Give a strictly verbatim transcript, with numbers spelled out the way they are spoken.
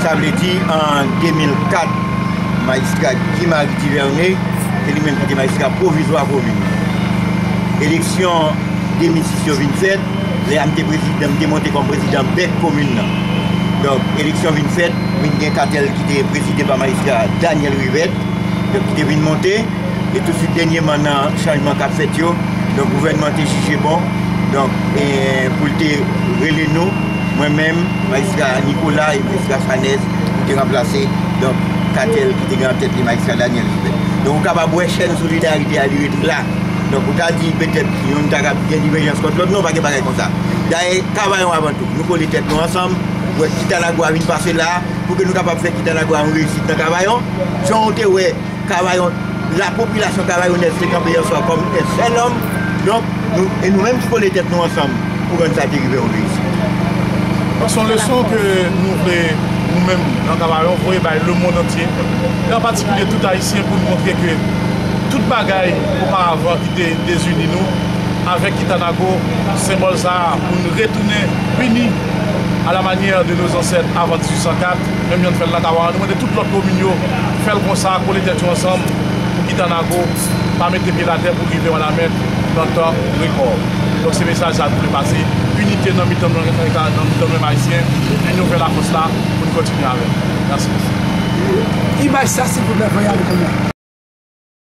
Sa vle di, an de mil kat, majistra Guy Marie Duvernet, se li menm ki te majistra pwovizwa komin nan. Eleksyon de mil sis yo vin fèt, lè a m te prezidan, m te monte kòm prezidan bèk komin nan. Donk, eleksyon vin fèt, vin gen katèl ki te prezide pa majistra Daniel Rivette, donk, ki te vin monte. E tousuit, dènyèman, nan chanjman k ap fèt yo, donk, gouvènman te jije bon, donk, e, pou l te rele nou, mwen menm, majistra Nicolas e majistra Chanès, pou te ranplase, donk, katèl ki te gen an tèt li, majistra Daniel Rivette. Donk, ou kapab wè chèn solidarite a, li rete la. Donk, ou ta di petèt youn ta kab gen divèjans kont lòt, non, pa gen bagay konsa. Dayè, Kavayon avan tou, nou kole tèt nou ansanm, wè Kitanago a vin pase la, pou ke nou kapab fè Kitanago a yon reyisit nan Kavayon. Jan w te wè, Kavayon, lapopilasyon kavayonèz te kanpe yè swa kòm yon sèl òm. Donk, nou, e nou menm ki kole tèt nou ansanm pou rann sa te rive yon reyisit. Se yon leson ke nou vle, nou menm, nan Kavayon, voye bay lemonn antye, e an patikilye tout Ayisyen, pou n montre ke tout bagay oparavan ki te dezini nou, avèk Kitanago, senbòl sa a, pou n retounen ini à la manière de nos ancêtres avant dix-huit cent quatre, menm jan n fè l nan Kavayon. Nou mande tout lòt komin yo fè l konsa, kole tèt yo ansanm pou Kitanago pa mete pye l atè pou rive Wanament nan tan rekò. Donk, se mesaj sa nou vle pase, inite nan mitan nou, nan mitan nou menm Ayisyen, e nou fè lafòs la pou n kontinye avè l. Mèsi. Imaj sa, silvouplè, voye ale pou mwen.